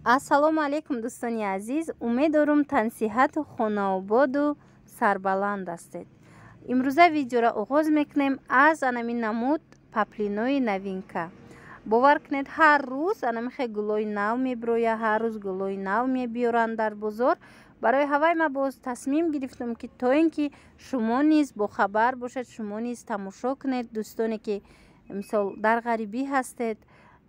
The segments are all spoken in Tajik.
Ассалому алайкум, дӯстони азиз. Умед дорум тансиҳату хонаободу сарбаланд ҳастед. Имрӯза видеоро оғоз мекунем аз анами намуд паплинои новинка. Бовар кунед, ҳар рӯз анамихе гулои нав мебироя, ҳар рӯз гулои нав мебиёранд дар бозор. Барои ҳавай ма боз тасмим гирифтам, ки то ин ки шумо низ бохабар бошед, шумо низ тамошо кунед. Дӯстоне ки мисол дар ғарибӣ ҳастед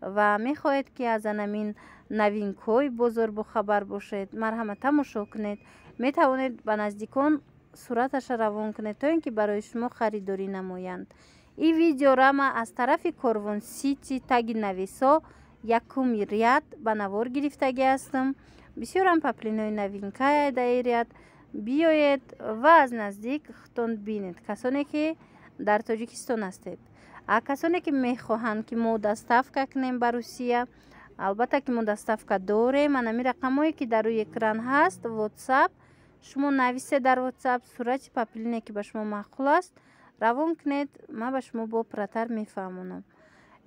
ва мехоҳед, ки аз анамин новинкҳои бозор бохабар бошед, марҳамат, тамошо кунед. Метавонед ба наздикон сураташа равон кунед, то ин ки барои шумо харидорӣ намоянд. Ин видеора ма аз тарафи Корвон Сити, таги навесо, якум ряд ба навор гирифтагӣ ҳастам. Бисёрам паплинои новинкая дар ин ряд. Биёед ва аз наздик худтон бинед, касоне ки дар Тоҷикистон ҳастед. А касоне ки мехоҳанд, ки мо доставка кунем ба Русия, албатта ки мо доставка дорем. Анами рақамҳое ки дар рӯи экран ҳаст, WhatsApp, шумо нависед дар WhatsApp, сурати паплине ки ба шумо маъқул аст, равон кунед, ман ба шумо бо пурратар мефаҳмонам.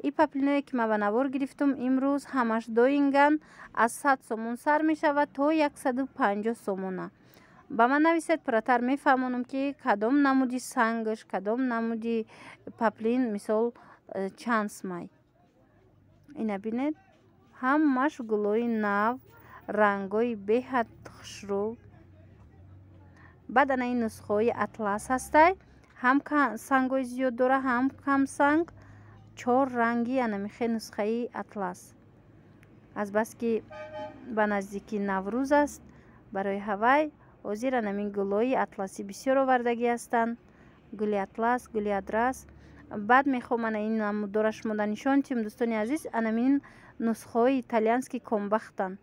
Ин паплиное ки ман ба навор гирифтам имрӯз, ҳамаш доинган, аз 100 сомон сар мешавад то 150 сомона. Ба ман нависед, пурратар мефаҳмонам, ки кадом намуди сангаш, кадом намуди паплин, мисол, чанд сумай. Ина бинед, ҳамаш гулои нав, рангҳои беҳад хушрӯ. Баъд ана ин нусхаҳои атлас ҳастай, ҳам сангҳои зиёд дора, ҳам кам санг, чор ранги анамихе нусхаи атлас. Азбаски ба наздики Наврӯз аст, барои ҳавай ҳозир анамин гулои атласӣ бисёр овардагӣ ҳастанд. Гули атлас, гули адрас. Баъд мехоҳам ана ин намуддора шумода нишон диҳам, дӯстони азиз. Анамин нусхаҳои итальянский комбахтанд,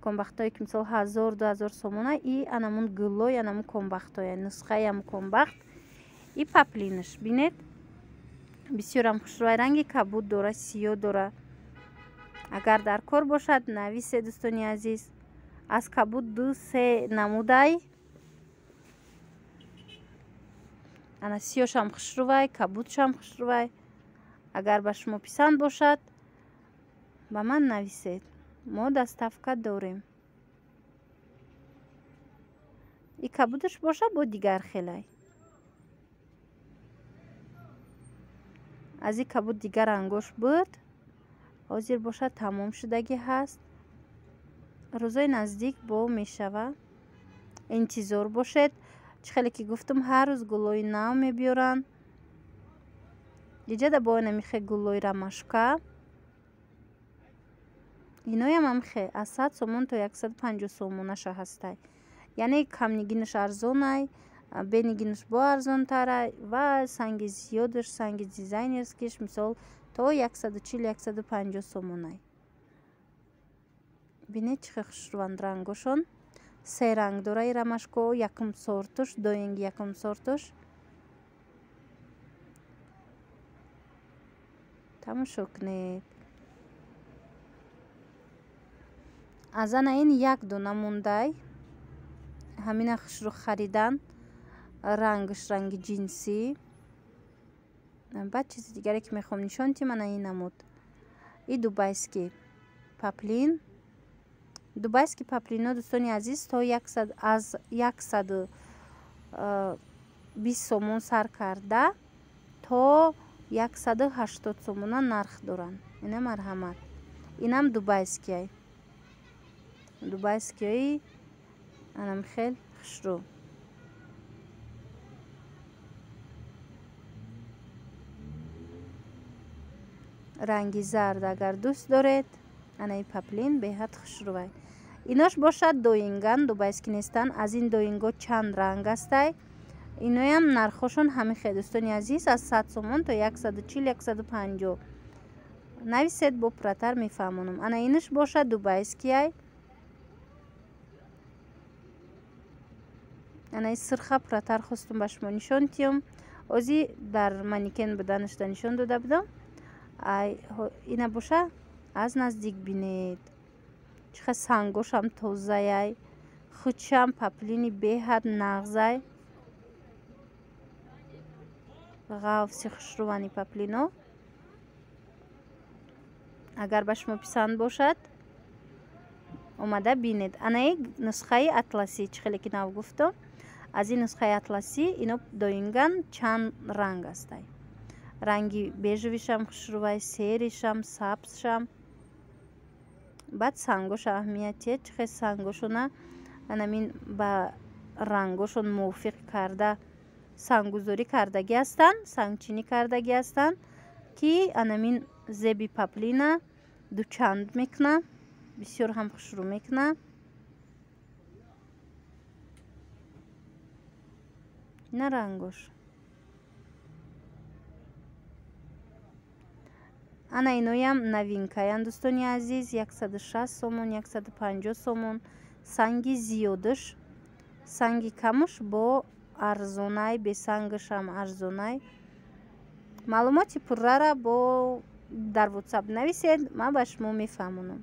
комбахтҳое ки мисол 1000, 2000 сомона. И анамун гулои анамун комбахтҳоя, нусхаи ҳамун комбахт. И паплинаш бинед, бисёрам хушрӯй, ранги кабуд дора, сиёҳ дора. Агар дар кор бошад, нависе, дӯстони азиз. Аз кабуд ду се намудай. Ана сиёшам хушрӯвай, кабудшам хушрӯвай. Агар ба шумо писанд бошад, ба ман нависед, мо доставка дорем. И кабудаш бошад бо дигар хелай. Аз ин кабуд дигар рангош буд, ҳозир бошад тамом шудагӣ ҳаст. Рӯзои наздик бо мешава, интизор бошед. Чӣ хеле ки гуфтам, ҳар рӯз гулои нав мебиёранд. Иҷада бо намихе гулои ромашка. Иноям амхе аз 100 сомон то 150 сомонаша ҳастай, яъне камнигинаш арзонай, бенигинаш бо арзонтарай ва санги зиёдаш, санги дизайнерскиш, мисол, то 140, 150 сомонай. Бинед, чӣ хел хушрӯванд рангошон. Се ранг дора и ромашко, якум сортуш, доинги якум сортуш. Тамошо кунед. Аз ана ин як дона мондай, ҳамина хушрӯ харидан, рангаш ранги ҷинсӣ. Баъд чизи дигаре ки мехоҳам нишон диҳам, ана ин намуд, и дубайский паплин. Дубайский паплино, дӯстони азиз, то аз 120 сомон сар карда то 180 сомона нарх доранд. Ина марҳамат, инам дубайскиай, дубайскиои анам хел хушрӯ. Ранги зард агар дӯст доред, анаи паплин беҳад хушрӯвай. Инош бошад доинган, дубайский нестанд. Аз ин доинго чанд ранг ҳастай. Иноям нархҳошон ҳамин хел, дӯстони азиз, аз 100 сомон то 140, 150. Нависед, бо пурратар мефаҳмонам. Ана инаш бошад дубайскиай. Ана ин сирха пурратар хостум ба шумо нишон диҳам. Ози дар манекен буданашда нишон дода будам. Ина боша аз наздик бинед, чӣ хел сангошам тозаяй, худшам паплини беҳад нағзай, ғафси хушрӯвани паплино. Агар ба шумо писанд бошад, Омада бинед. Анаи нусхаи атласӣ, чӣ хеле ки нав гуфтам, аз ин нусхаи атласӣ ино доинган чанд ранг астай. Ранги бежевишам хушрӯвай, серишам, сабзшам. Баъд сангоша аҳамиятие, чӣ хел сангошона анамин ба рангошон мувофиқ карда санггузорӣ кардагӣ ҳастанд, сангчинӣ кардагӣ ҳастанд, ки анамин зеби паплина дучанд мекуна, бисёр ҳам хушрӯ мекуна. Ина рангош. Ана иноям новинкаян, дӯстони азиз, 160 сомон, 150 сомон. Санги зиёдаш, санги камуш бо арзонай, бесангашам арзонай. Маълумоти пуррара бо дар WhatsApp нависед, ман ба шумо мефаҳмонам.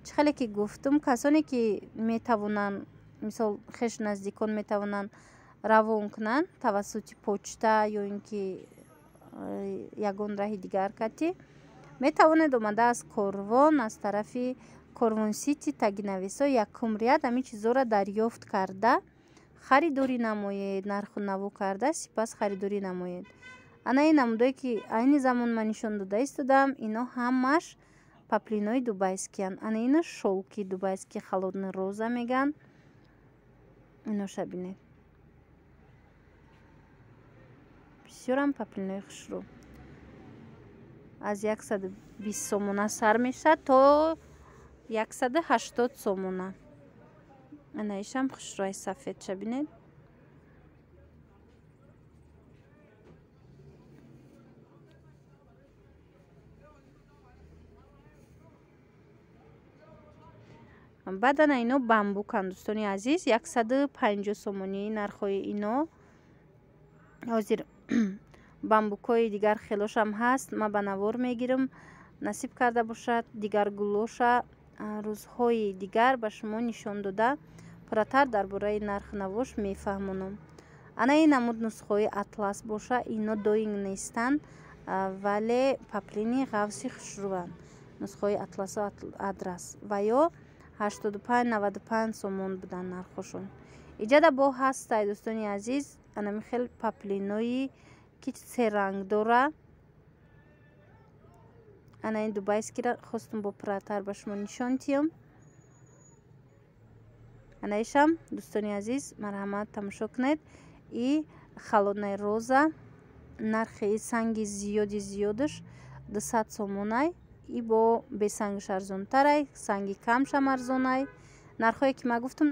Чӣ хеле ки гуфтум, касоне ки метавонанд, мисол хеш наздикон метавонанд равон кунанд тавассути почта ё ин ки ягон раҳи дигар кати, метавонед омада аз Корвон, аз тарафи Корвон Сити тагинависо якум ряд ҳамин чизҳоро дарёфт карда харидорӣ намоед, нарху наво карда сипас харидорӣ намоед. Ана ин намудое ки айни замон ман нишон дода истодам, ино ҳамаш паплинои дубайскиянд. Ана ина шолки дубайский холодный роза меган. Иноша бинед. Бисёрам паплинои хушрӯ. Аз 120 сомона сар мешавад то 180 сомона. Ана ишам хушрӯи сафедша бинед. Баъд ана ино бамбуканд, дӯстони азиз, 150 сомонии нархҳои ино. Ҳозир бамбукҳои дигар хелошам ҳаст, ман ба навор мегирам. Насиб карда бошад, дигар гулоша рӯзҳои дигар ба шумо нишон дода, пурратар дар бораи нархнавош мефаҳмонам. Ана ин намуд нусхаҳои атлас боша, ино доинг нестанд, вале паплини ғафси хушрӯанд. Нусхаҳои атласу адрас ва ё 85-95 сомон буданд нархошон. Иҷада бо ҳастай, дӯстони азиз, анами хел паплинои ки серанг дора. Ана ин дубайскира хостум бо пурратар ба шумо нишон диҳам. Ана ишам, дӯстони азиз, марҳамат тамошо кунед. И холодная роза, нархи санги зиёди зиёдаш 200 сомонай. И бо бесангаш арзонтарай, санги камшам арзонай. Нархҳое ки ман гуфтам